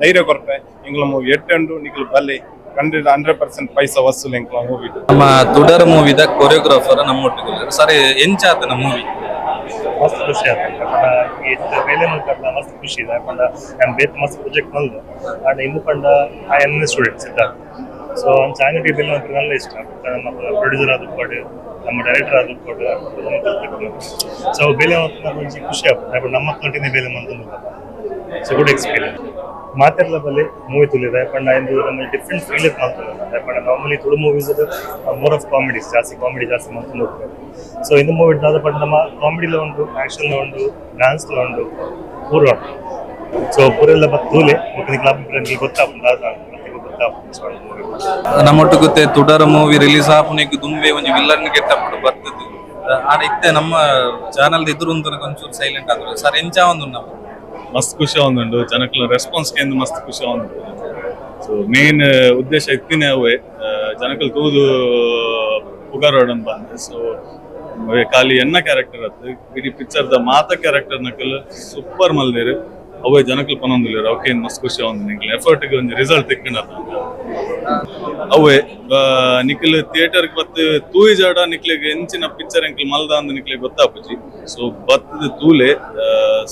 ಧೈರ್ಯ ಕೊರ್ಪೆ. ಎಂಕ್ಲ ಮೂವಿ ಎಡ್ಡೆ ಉಂಡು, ನಿಕ್ಲು ಬಲಿ 100% ಪೈಸಾ ವಸೂಲ್ ಎಂಕ್ಲ ಮೂವಿ. ನಮ್ಮ ತುಡರ್ ಮೂವಿದ ಕೊರಿಯೋಗ್ರಾಫರ್ ನಮ್ಮೊಟ್ಟಿಗೆ. ಸರ್, ಎಂಚ ಆತನ ಮೂವಿ? ಮಸ್ತ್ ಖುಷಿ ಆಯ್ತು. ಇತ್ತೆ ಬೇಲೆ ಮಲ್ಪರ್ಲ ಮಸ್ತ್ ಖುಷಿ ಇದೆ. ಪಂಡ ಯಾನ್ ಬೇತೆ ಮಸ್ತ್ ಪ್ರಾಜೆಕ್ಟ್ ಮಲ್ದೆ, ಆಂಡ ಇಂದು ಪಂಡ I am student Siddharth. So ಅಂಚ ಅಂಗಡಿ ಬೇಲೆ ಮಲ್ಪರೆ നല്ല ಇಷ್ಟ. ನಮ್ಮ ಪ್ರೊಡ್ಯೂಸರ್ ಆದುಪ್ಪಡ್, ನಮ್ಮ ಡೈರೆಕ್ಟರ್ ಆದುಪ್ಪಡ್, ಸೊ ಬೇಲೆ ಮಲ್ಪುನ ಒಂಜಿ ಖುಷಿ ಆಪುಂಡು. ನಮ್ಮ ಕಂಟಿನ್ಯೂ ಬೇಲೆ ಮಲ್ತೊಂದುಲ್ಲ. So good experience. ಮಾತೆರ್ಲ ಬಲ್ಲೆ ಮೂವಿ ತುಲಿದೆ ಪಂಡ ಇಂದು ನಮ್ಮ ಡಿಫ್ರೆಂಟ್ ಫೀಲ್ ಮಲ್ತೊಂದುಲ್ಲ. ಪಂಡ normally Tulu movies more of comedies, ಜಾಸ್ತಿ ಕಾಮಿಡಿ ಜಾಸ್ತಿ ಮಲ್ತೊಂದು ಹೋಗ್ತಾರೆ. ಸೊ ಇಂದು ಮೂವಿ ದಾದ ಪಂಡ ನಮ್ಮ ಕಾಮಿಡಿಲ ಉಂಟು, ಆಕ್ಷನ್ ಉಂಟು, ಡ್ಯಾನ್ಸ್ ಉಂಟು, ಪೂರ ಉಂಟು. ಸೊ ಪೂರೆಲ್ಲ ಬತ್ ತೂಲೆ ಬೊಕ್ಕ ನಿಕ್ಲ ಅಭಿಪ್ರಾಯ ಗೊತ್ತಾಪುಂಡು, ದಾದ ಗೊತ್ತಾಪುಂಡು. ಸೊ ಮೂವಿ ನಮ್ಮೊಟ್ಟಿಗೆ ತುಡರ್ ಮೂವಿ ರಿಲೀಸ್ ಆಪುನೆಗ್ ದುಂಬೆ ಒಂಜಿ ವಿಲ್ಲನ್ ಗೆಟಪ್ ಬರ್ತದೆ. ಆಡ ಇತ್ತೆ ನಮ್ಮ ಚಾನಲ್ ಎದುರು ಒಂಚೂರು ಸೈಲೆಂಟ್ ಆದ್ರು. ಸರ್, ಎಂಚ ಒಂದು ನಮ್ಮ ಮಸ್ತ್ ಖುಷಿ ಆವೊಂದುಂಡು. ಜನಕ್ಲ ರೆಸ್ಪಾನ್ಸ್ ಕೇಂದ್ ಮಸ್ತ್ ಖುಷಿ ಆವೊಂದುಂಡು. ಸೊ ಮೇನ್ ಉದ್ದೇಶ ಇತ್ತಿನೇ ಅವೇ ಜನಕಲ್ ತೂದು ಪುಗಾರೋಡನ್ ಬಂದು. ಸೊ ಖಾಲಿ ಎನ್ನ ಕ್ಯಾರೆಕ್ಟರ್ ಅತ್ತು ಇಡೀ ಪಿಕ್ಚರ್ ದ ಮಾತ ಕ್ಯಾರೆಕ್ಟರ್ ನಕಲ್ ಸೂಪರ್ ಮಲ್ದೇರು. ಅವೇ ಜನಕಲ್ ಪನೊಂದುಲ್ಲೆರ್ ಅವಕ್ಕೆ ಮಸ್ತ್ ಖುಷಿ ಆವೊಂದು. ನಿಕ್ಲ್ ಎಫರ್ಟ್ ಒಂಜಿ ರಿಸಲ್ಟ್ ತಿಕ್ಕಂಡ ಅವೇ ನಿಕ್ಲ್ ಥಿಯೇಟರ್ ಬತ್ತು ತೂಯಿ ಜಾಡ ನಿಕ್ಲೆಗ್ ಎಂಚಿನ ಪಿಕ್ಚರ್ ಎಂಕ್ಲ್ ಮಲ್ದ ಅಂದ್ ನಿಕ್ಲೆಗ್ ಗೊತ್ತಾಪುಜಿ. ಸೊ ಬತ್ತದ ತೂಲೆ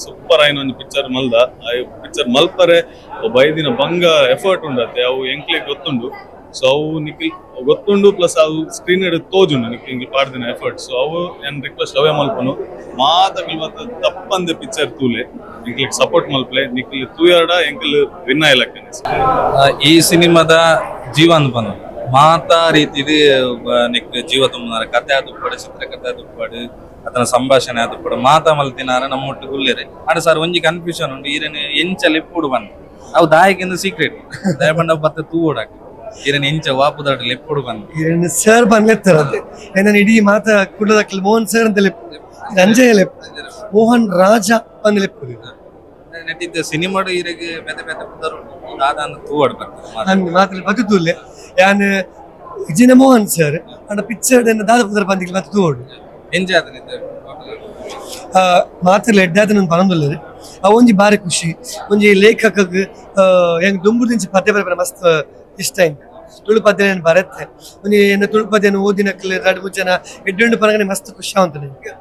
ಸೂಪರ್ ಆಯಿನ ಒಂಜಿ ಪಿಕ್ಚರ್ ಮಲ್ದ. ಆ ಪಿಕ್ಚರ್ ಮಲ್ಪರೆ ಬೈದಿನ ಬಂಗ ಎಫರ್ಟ್ ಉಂಡತ್ತೆ ಅವು ಎಂಕ್ಲೆಗ್ ಗೊತ್ತುಂಡು. ಸೊ ಅವು ನಿಕ್ಲ್ ಗೊತ್ತುಂಡು, ಪ್ಲಸ್ ಅವು ಸ್ಕ್ರೀನ್ ತೋಜುಂಡು ನಿಕ್ಲ್ ಎಂಕ್ಲ್ ಪಾಡ್ದಿನ ಎಫರ್ಟ್. ಸೊ ಅವು ಎನ್ ರಿಕ್ವೆಸ್ಟ್ ಅವೇ ಮಲ್ಪನು ಮಾತಕ್ಲ್ ಬತ್ತ ತಪ್ಪಂದೆ ಪಿಕ್ಚರ್ ತೂಲೆ ಎಂಕ್ಲೆಗ್ ಸಪೋರ್ಟ್ ಮಲ್ಪಲೆ. ನಿಕ್ಲ್ ತೂಯರ್ಡ ಎಂಕ್ಲ್ ವಿನ್ ಆಯ್ಲಕ್ಕನೆ. ಈ ಸಿನಿಮಾದ ಜೀವನ್ ಬಂದು ಮಾತಾ ರೀತಿದು ನಿಕ್ ಜೀವ ತುಂಬುನಾರ ಕತೆ ಆದುಪ್ಪಡು, ಚಿತ್ರಕಥೆ ಆದುಪ್ಪಡು, ಆತನ ಸಂಭಾಷಣೆ ಆದುಪ್ಪಡು, ಮಾತಾ ಮಲ್ತಿನಾರ ನಮ್ಮೊಟ್ಟಿಗೆ ಉಲ್ಲೆರೆ. ಆಂಡ ಸರ್ ಒಂಜಿ ಕನ್ಫ್ಯೂಷನ್ ಉಂಡು, ಈರೆನ್ ಎಂಚ ಲೆಪ್ಪುಡು ಬಂದು ಅವು ದಾಯಕಿಂದ ಸೀಕ್ರೆಟ್ ದಯಪಂಡ ಬತ್ತ ತೂವೊಡಾಕ ಈರೆನ್ ಎಂಚ ವಾಪುದಾಟ ಲೆಪ್ಪುಡು ಬಂದು ಈರೆನ್ ಸರ್ ಬಂದ್ಲೆತ್ತಾರಂತೆ ಎನ್ನ ಇಡೀ ಮಾತ ಕುಡ್ಲದಕ್ಲ್ ಮೋಹನ್ ಸರ್ ಅಂತ ಲೆಪ್ಪು, ರಂಜಯ ಲೆಪ್ಪು, ಮೋಹನ್ ರಾಜ ಬಂದ್ ಲೆಪ್ಪು. ನೆಟ್ಟಿದ್ದ ಸಿನಿಮಾಡು ಈರೆಗ್ ಬೇತೆ ಬೇತೆ ಪುದರ್ ಉಂಡು ದಾದ ತೂವಡ್ ಬರ್ತದೆ. ಅಂದ್ ಮಾತ್ರ ಬದುತುಲ್ಲೆ ಯಾನ್ ಇಜಿನ ಮೋಹನ್ ಸರ್ ಅಂಡ ಪಿಕ್ಚರ್ ದಾದ ಪುದರ್ ಬಂದಿಲ್ಲ ಮತ್ತೆ ತೂವೊಡು. ಎಂಚ ಆತನ ಮಾತ್ರ ಎಡ್ಡಾದ ನನ್ ಪನೊಂದುಲ್ಲೆರ್. ಅವು ಒಂಜಿ ಬಾರಿ ಖುಷಿ. ಒಂಜಿ ಲೇಖಕಗ್ ಹೆಂಗ್ ದುಂಬುದಿಂಚಿ ಪದ್ಯ ಬರೆಪುನ ಮಸ್ತ್ ಇಷ್ಟ ಎಂಕ್. Tulu ಪದ್ಯನ ಬರತ್ತೆ ಒಂಜಿ ಎನ್ನ ತುಳು ಪದ್ಯನ ಓದಿನಕ್ಲೆ ರಡ್ಡ್ ಮೂಜಿ ಜನ ಎಡ್ಡೆಂಡು ಪನಗನೆ ಮಸ್ತ್ ಖುಷಿ ಆವಂತು ನಿಮ್ಗೆ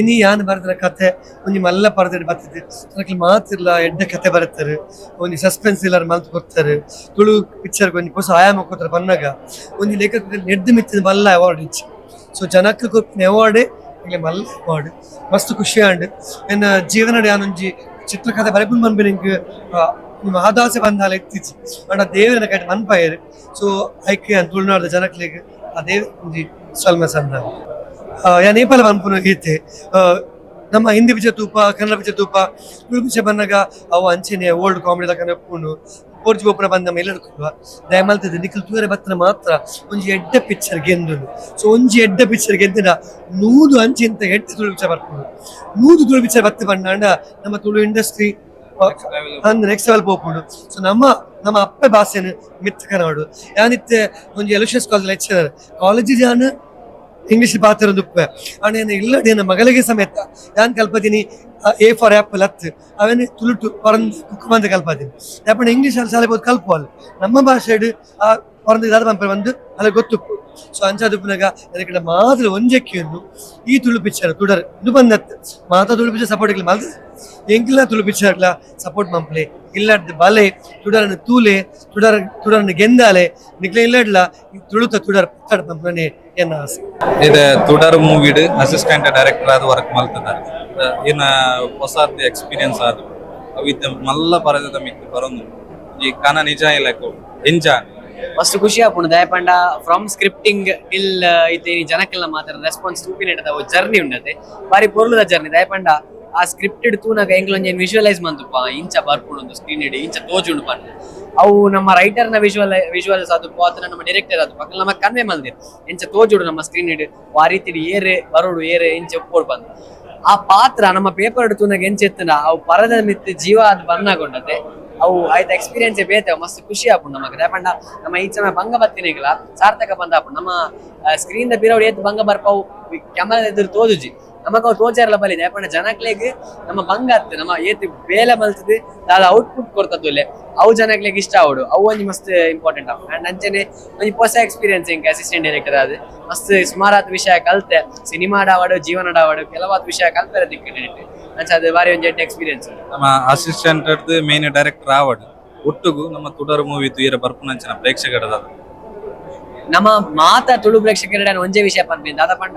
ಇನಿ ಯಾನ್ ಬರೆದಿನ ಕತೆ ಒಂಜಿ ಮಲ್ಲ ಪರದೆಡ್ ಬತ್ತಿದೆ ಅಕ್ಲು ಮಾತಿರ್ಲ ಎಡ್ಡೆ ಕತೆ ಬರೆತಾರೆ ಒಂಜಿ ಸಸ್ಪೆನ್ಸ್ ಇಲ್ಲಾರ ಮಲ್ತ್ ಕೊರ್ತಾರೆ ತುಳು ಪಿಕ್ಚರ್ ಒಂಜಿ ಪೊಸ ಆಯಾಮ ಕೊರ್ತಾರೆ ಪನ್ನಗ ಒಂಜಿ ಲೇಖಕ ನೆಡ್ದು ಮಿತ್ತಿನ ಮಲ್ಲ ಅವಾರ್ಡ್ ಇಚ್ಚಿ ಸೊ ಜನಕ್ಕೆ ಕೊರ್ಪಿನ ಅವಾರ್ಡ್ ಎಂಕ್ಲೆ ಮಲ್ಲ ಅವಾರ್ಡ್ ಮಸ್ತ್ ಖುಷಿ ಆಂಡ್ ಎನ್ನ ಜೀವನಡ್ ಯಾನೊಂಜಿ ಚಿತ್ರಕಥೆ ಬರೆಪುನ ಪನ್ಪಿನ ಎಂಕ್ ಮಹಾದಾಸೆ ಬಂದಾಲ ಇತ್ತಿಜಿ ಆಂಡ ದೇವರನ ಕೈಟ್ ಮನ್ಪಾಯೆರ್ ಸೊ ಐಕ್ ಯಾನ್ ತುಳುನಾಡ್ದ ಜನಕ್ಲೆಗ್ ಆ ದೇವ ಒಂಜಿ ಸೊಲ್ಮೆ ಸಂದಾವೆ ಯಾನ್ ಏಪಲ ಪನ್ಪುನ ಈತೆ ನಮ್ಮ ಹಿಂದಿ ಪಿಕ್ಚರ್ ತೂಪ ಕನ್ನಡ ಪಿಕ್ಚರ್ ತೂಪ ತುಳು ಪಿಕ್ಚರ್ ಬನ್ನಗ ಅವು ಅಂಚೆನೆ ಓಲ್ಡ್ ಕಾಮಿಡಿ ಲಕನ ಉಪ್ಪುಂಡು ಪೋರ್ಜಿ ಪೋಪುನ ಬಂದ ಮೇಲೆ ಕುಲ್ವ ದಯಮಲ್ತದೆ ನಿಕಲ್ ತೂಯರೆ ಬತ್ತನ ಮಾತ್ರ ಒಂಜಿ ಎಡ್ಡೆ ಪಿಕ್ಚರ್ ಗೆಂದುಂಡು ಸೊ ಒಂಜಿ ಎಡ್ಡೆ ಪಿಕ್ಚರ್ ಗೆದ್ದಿನ 100 ಅಂಚಿಂತ ಎಡ್ಡೆ ತುಳು ಪಿಕ್ಚರ್ ಬರ್ಪುಂಡು 100 ತುಳು ಪಿಕ್ಚರ್ ಬತ್ತು ಪಂಡ ನಮ್ಮ ತುಳು ಇಂಡಸ್ಟ್ರಿ ಅಂದ್ ನೆಕ್ಸ್ಟ್ ಲೆವೆಲ್ ಪೋಪುಂಡು ಸೊ ನಮ್ಮ ನಮ್ಮ ಅಪ್ಪೆ ಭಾಷೆನ್ ಮಿತ್ತ್ ಕನವಡು ಯಾನಿತ್ತೆ ಒಂಜಿ ಎಲುಷಿಯಸ್ college lecturer college ಯಾನ್ ಇಂಗ್ಲಿಷ್ ಪಾತೆರೊಂದುಪ್ಪೆ ಆಂಡ ಎನ್ನ ಇಲ್ಲಡೆ ಎನ್ನ ಮಗಳಿಗೆ ಸಮೇತ ಯಾನ್ ಕಲ್ಪದಿನಿ A for apple ಅತ್ ಅವೆನ್ ತುಳುಟು ಪರಂದ್ ಕುಕ್ಕುಮಂತ ಕಲ್ಪದಿನಿ ಯಾಪಂಡ ಇಂಗ್ಲಿಷ್ ಅಲ್ಲಿ ಶಾಲೆ ಪೋದು ಕಲ್ಪುವಲ್ ನಮ್ಮ ಭಾಷೆಡ್ ಆ ಪರಂದ್ ದಾದ ಪನ್ಪೆರ್ ಪಂದ್ ಅಲ್ಲ ಗೊತ್ತುಪ್ಪು ಸೊ ಅಂಚಾದುಪ್ಪುನಗ ಎನಕಡ ಮಾತ್ರ ಒಂಜೆಕ್ಕಿಯನ್ನು ಈ ತುಳು ಪಿಕ್ಚರ್ ತುಡರ್ ಇಂದು ಬಂದತ್ ಮಾತ ತುಳು ಪಿಕ್ಚರ್ ಸಪೋರ್ಟ್ ಇಗ್ಲ ಮಲ್ತ್ ಎಂಕ್ಲ ತುಳು ಪಿಕ್ಚರ್ಲ ಸಪೋರ್ಟ್ ಮಂಪ್ಲೆ ಇಲ್ಲಡ್ದು ಬಲೆ ತುಡರನ್ನು ತೂಲೆ ತುಡರ್ ತುಡರನ್ನು ಗೆಂದಾಲೆ ನಿಕ್ಲೆ ಇಲ್ಲಡ್ಲ ತುಳುತ ತುಡರ್ ಪತ್ತಡ್ ಪನ್ಪುನನೆ ಎನ್ನ ಆಸೆ. ಇದು ತುಡರ್ ಮೂವಿಡ್ ಅಸಿಸ್ಟೆಂಟ್ ಡೈರೆಕ್ಟರ್ ಆದ್ ವರ್ಕ್ ಮಲ್ತದಾರ್ ಏನ ಹೊಸ ಎಕ್ಸ್ಪೀರಿಯನ್ಸ್ ಆದ್ ಅವಿತ್ತ ಮಲ್ಲ ಪರದೆದ ಮಿತ್ತ್ ಬರೊಂದು ಈ ಕನ ನಿಜ ಇಲ್ಲಕ ಎಂಜ ಮಸ್ತ್ ಖುಷಿ ಆಪುಂಡು ದಾಯೆ ಪಂಡ from scripting till ಇತ್ತೆ ಈ ಜನಕ್ಕೆಲ್ಲ ಮಾತ್ರ ರೆಸ್ಪಾನ್ಸ್ ತೂಪಿನೆಟದ ಅವು ಜರ್ನಿ ಉಂಡತೆ ಬಾರಿ ಪೊರ್ಲುದ ಜರ್ನಿ ದಾಯೆ ಪಂಡ ಆ ಸ್ಕ್ರಿಪ್ಟೆಡ್ ತೂನಗ ಎಂಕ್ಲೊಂಜಿ ವಿಜುವಲೈಸ್ ಮಂತುಪ ಇಂಚ ಬರ್ಪುಂಡು ಸ್ಕ್ರೀನ್ ಇಡಿ ಇಂಚ ತೋಜುಂಡು ಪಂಡ ಅವು ನಮ್ಮ ರೈಟರ್ನ ವಿಜುವಲ್ಸ್ ಅದು ಅಥವಾ ನಮ್ಮ ಡೈರೆಕ್ಟರ್ ಅದು ಪಕ್ಕ ನಮ್ಮ ಕನ್ವೆ ಮಲ್ದಿರ್ ಎಂಚ ತೋಜುಡು ನಮ್ಮ ಸ್ಕ್ರೀನ್ ಇಡ್ ಆ ರೀತಿ ಏರೆ ಬರೋಡು ಏರೆ ಇಂಚ ಉಪ್ಪೋಡು ಬಂದು ಆ ಪಾತ್ರ ನಮ್ಮ ಪೇಪರ್ ತೂನಗ ಎಂಚ ಎತ್ತುಂಡ ಅವು ಪರದ ಮಿತ್ತು ಜೀವ ಅದು ಬಣ್ಣಗೊಂಡತೆ ಅವು ಆಯ್ತು ಎಕ್ಸ್ಪೀರಿಯನ್ಸ್ ಬೇತೆ ಮಸ್ತ್ ಖುಷಿ ಆಪುಂಡು ನಮಗೆ ದಾಯೆ ನಮ್ಮ ಈ ಸಮಯ ಬಂಗ ಬತ್ತಿನಿಗಲ ಸಾರ್ಥಕ ಬಂದ ಆಪುಂಡು ನಮ್ಮ ಸ್ಕ್ರೀನ್ ದ ಬಿರೌಡ್ ಏತ್ ಬಂಗ ಬರ್ಪಾವು ಕ್ಯಾಮರಾ ಎದುರು ತೋಜುಜಿ ನಮಗ ಅವು ತೋಜಾರಲ ಬಲಿ ದಾಯೆ ಜನಕ್ಲೆಗ್ ನಮ್ಮ ಬಂಗ ಅತ್ತು ನಮ್ಮ ಏತ್ ಬೇಲೆ ಮಲ್ತದೆ ದಾದ ಔಟ್ಪುಟ್ ಕೊರ್ತದುಲ್ಲೆ ಅವು ಜನಕ್ಲೆಗ್ ಇಷ್ಟ ಆವಡು ಅವು ಒಂಜಿ ಮಸ್ತ್ ಇಂಪಾರ್ಟೆಂಟ್ ಆಪುಂಡು ಅಂಡ್ ಅಂಚನೆ ಒಂಜಿ ಹೊಸ ಎಕ್ಸ್ಪೀರಿಯನ್ಸ್ ಎಂಕ್ ಅಸಿಸ್ಟೆಂಟ್ ಡೈರೆಕ್ಟರ್ ಆದ್ ಮಸ್ತ್ ಸುಮಾರಾತ್ ವಿಷಯ ಕಲ್ತೆ ಸಿನಿಮಾಡ್ ಆವಡು ಜೀವನಡ್ ಆವಡು ಕೆಲವಾದ ವಿಷಯ ಕಲ್ಪೆರೆ ದಿಕ್ಕುಂಡು ಅಂಚ ಅದು ಬಾರಿ ಒಂಜಿ ಎಡ್ಡೆ ಎಕ್ಸ್ಪೀರಿಯನ್ಸ್. ನಮ್ಮ assistant main director ಆವಡ್ ಒಟ್ಟುಗು ನಮ್ಮ ತುಡರ್ ಮೂವಿ ತೂಯರ ಬರ್ಪುನಂಚಿನ ಪ್ರೇಕ್ಷಕರದ ನಮ್ಮ ಮಾತ ತುಳು ಪ್ರೇಕ್ಷಕರ ಒಂಜೇ ವಿಷಯ ಪನ್ಪಿನಿ ದಾದ ಪಂಡ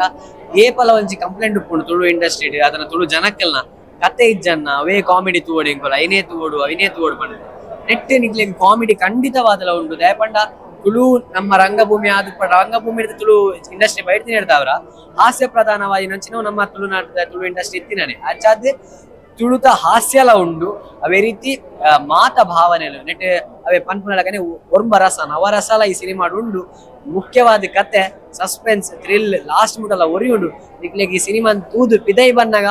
ಏಪಲ ಒಂಜಿ ಕಂಪ್ಲೇಂಟ್ ಉಪ್ಪುಂಡು ತುಳು ಇಂಡಸ್ಟ್ರಿ ಅದನ್ನ ತುಳು ಜನಕ್ಕೆಲ್ನ ಕತೆ ಇಜ್ಜನ್ನ ಅವೇ ಕಾಮಿಡಿ ತೂವೊಡು ಎಂಕುಲ ಐನೇ ತೂವೊಡು ಅವಿನೇ ತೂವೊಡು ಪಂಡ ನೆಟ್ ನಿಕ್ಲೆಗ್ ಕಾಮಿಡಿ ಖಂಡಿತವಾದಲ ಉಂಡು ದಾಯೆ ಪಂಡ ತುಳು ನಮ್ಮ ರಂಗಭೂಮಿ ಆದ ರಂಗಭೂಮಿ ತುಳು ಇಂಡಸ್ಟ್ರಿ ಬೈಡ್ತಿನ ಅವರ ಹಾಸ್ಯ ಪ್ರಧಾನವಾಗಿ ನಂಚಿನ ನಮ್ಮ ತುಳುನಾಟದ ತುಳು ಇಂಡಸ್ಟ್ರಿ ಇತ್ತಿನಾನೆ ಅಂಚಾದ್ ತುಳುತ ಹಾಸ್ಯಲ ಉಂಡು ಅವೇ ರೀತಿ ಮಾತ ಭಾವನೆಲು ನೆಟ್ ಅವೇ ಪನ್ಪುನಲಕನೆ ಒರ್ಂಬ ರಸ ನವರಸಲ ಈ ಸಿನಿಮಾ ಉಂಡು ಮುಖ್ಯವಾದ ಕತೆ suspense thrill last ಮುಟಲ ಒರಿ ಉಂಡು ನಿಕ್ಲೆಗ್ ಈ ಸಿನಿಮಾ ತೂದು ಪಿದೈ ಬನ್ನಗ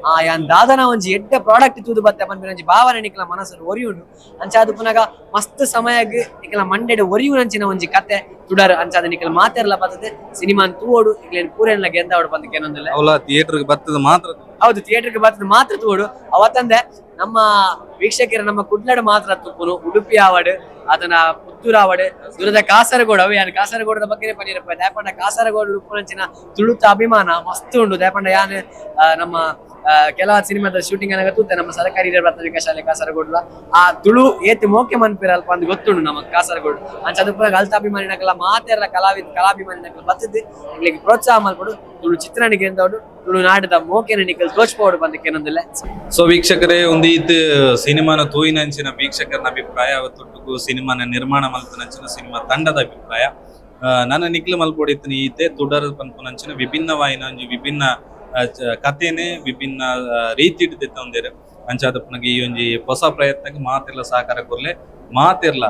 ಆ ಯಾನ್ ದಾದನ ಒಂಜಿ ಎಡ್ಡೆ ಪ್ರಾಡಕ್ಟ್ ತೂದು ಬತ್ತೆ ಪನ್ಪಿನ ಒಂಜಿ ಭಾವನೆ ನಿಕ್ಲ ಮನಸ್ಸು ಒರಿ ಉಂಡು ಅಂಚಾದ್ ಪುನಗ ಮಸ್ತ್ ಸಮಯಗ್ ನಿಕ್ಲ ಮಂಡೆಡ್ ಒರಿಯುನಂಚಿನ ಒಂಜಿ ಕತೆ ತುಡರ್ ಅಂಚಾದ ನಿಕ್ಲ ಮಾತೆರ್ಲ ಬತ್ತದೆ ಸಿನಿಮಾ ತೂವೊಡು ನಿಕ್ಲೆನ್ ಪೂರೆನ್ಲ ಗೆಂದಾವಡು ಪಂದ್ ಕೆನೊಂದುಲ್ಲೆ ಅವಲ ಥಿಯೇಟರ್ ಬತ್ತದ ಮಾತ್ರ ಹೌದು ಥಿಯೇಟರ್ಗೆ ಬರ್ತದೆ ಮಾತ್ರ ತೂವೊಡು ಅವತ್ತಂದೆ ನಮ್ಮ ವೀಕ್ಷಕರು ನಮ್ಮ ಕುಡ್ಲಡ್ ಮಾತ್ರ ತುಪ್ಪುನು ಉಡುಪಿ ಆವಡ್ ಅದನ್ನ ಪುತ್ತೂರು ಆವಡ್ ದೂರದ ಕಾಸರಗೋಡು ಅವೆ ಯಾನ್ ಕಾಸರಗೋಡದ ಬಗ್ಗೆ ಪನೀರಪ್ಪ ದಾಯಪಂಡ ಕಾಸರಗೋಡು ಉಪ್ಪುನಂಚಿನ ತುಳುತ ಅಭಿಮಾನ ಮಸ್ತ್ ಉಂಡು ದಾಯಪಂಡ ಯಾನ್ ನಮ್ಮ ಕೆಲವು ಸಿನಿಮಾದ ಶೂಟಿಂಗ್ ಅನ್ನಾಗ ತೂತೆ ನಮ್ಮ ಸರ್ಕಾರಿ ಹಿರಿಯ ಪ್ರಾಥಮಿಕ ಶಾಲೆ ಕಾಸರಗೋಡುಲ ಆ ತುಳು ಏತ್ ಮೋಕೆ ಮನ್ಪಿರ ಅಲ್ಪ ಅಂದ್ ಗೊತ್ತುಂಡು ನಮ್ಮ ಕಾಸರಗೋಡು ಅಂಚ ಅದು ಪೂರ ಅಲ್ತ ಅಭಿಮಾನಿನಕಲ ಮಾತೆರ್ಲ ಕಲಾಭಿಮಾನಿನಕಲ ಬತ್ತದ್ ನಿಕ್ಲೆಗ್ ಪ್ರೋತ್ಸಾಹ ಮಲ್ಪೊಡು ತುಳು ಚಿತ್ರಣಿಗೆ ಎಂದವಡು ತುಳುನಾಡದ ಮೋಕೆನ ನಿಕಲ್ ತೋಚ್ಪೋಡು ಬಂದ ಕೆನೊಂದುಲ್ಲೆ. ಸೊ ವೀಕ್ಷಕರೇ ಒಂದೀತ್ ಸಿನಿಮಾನ ತೂಯಿನಂಚಿನ ವೀಕ್ಷಕರನ ಅಭಿಪ್ರಾಯ ಅವತ್ತೊಟ್ಟುಗು ಸಿನಿಮಾನ ನಿರ್ಮಾಣ ಮಲ್ತನಂಚಿನ ಸಿನಿಮಾ ತಂಡದ ಅಭಿಪ್ರಾಯ ನನ್ನ ನಿಕ್ಲು ಮಲ್ಪೊಡಿತ್ತಿನ ಈತೆ ತುಡರ್ ಪನ್ಪುನಂಚಿನ ವಿಭಿನ್ನವಾಯಿನ ಒಂಜಿ ವಿಭಿನ್ನ ಕಥೆನೆ ವಿಭಿನ್ನ ರೀತಿಡ್ ದೆತ್ತೊಂದೆರ್ ಅಂಚಾದಪ್ಪನಗೆ ಈ ಒಂಜಿ ಹೊಸ ಪ್ರಯತ್ನಕ್ಕೆ ಮಾತೆರ್ಲ ಸಹಕಾರ ಕೊರ್ಲೆ ಮಾತೆರ್ಲ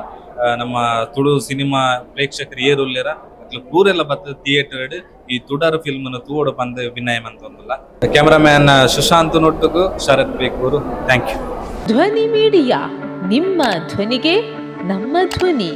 ನಮ್ಮ ತುಳು ಸಿನಿಮಾ ಪ್ರೇಕ್ಷಕರು ಏರುಲ್ಲೆರ ಅಕ್ಲು ಪೂರೆಲ್ಲ ಬತ್ತ ಥಿಯೇಟರ್ ಈ ತುಡರ್ ಫಿಲ್ಮ್ ಅನ್ನು ತೂವೊಡು ಪಂದ್ ವಿನಯ ಮಂತೊಂದುಲ್ಲ. ಕ್ಯಾಮರಾಮ್ಯಾನ್ ಸುಶಾಂತ್ ನೊಟ್ಟುಗು Sharath Bekur. Thank you. Dhwani media, ನಿಮ್ಮ ಧ್ವನಿಗೆ ನಮ್ಮ ಧ್ವನಿ.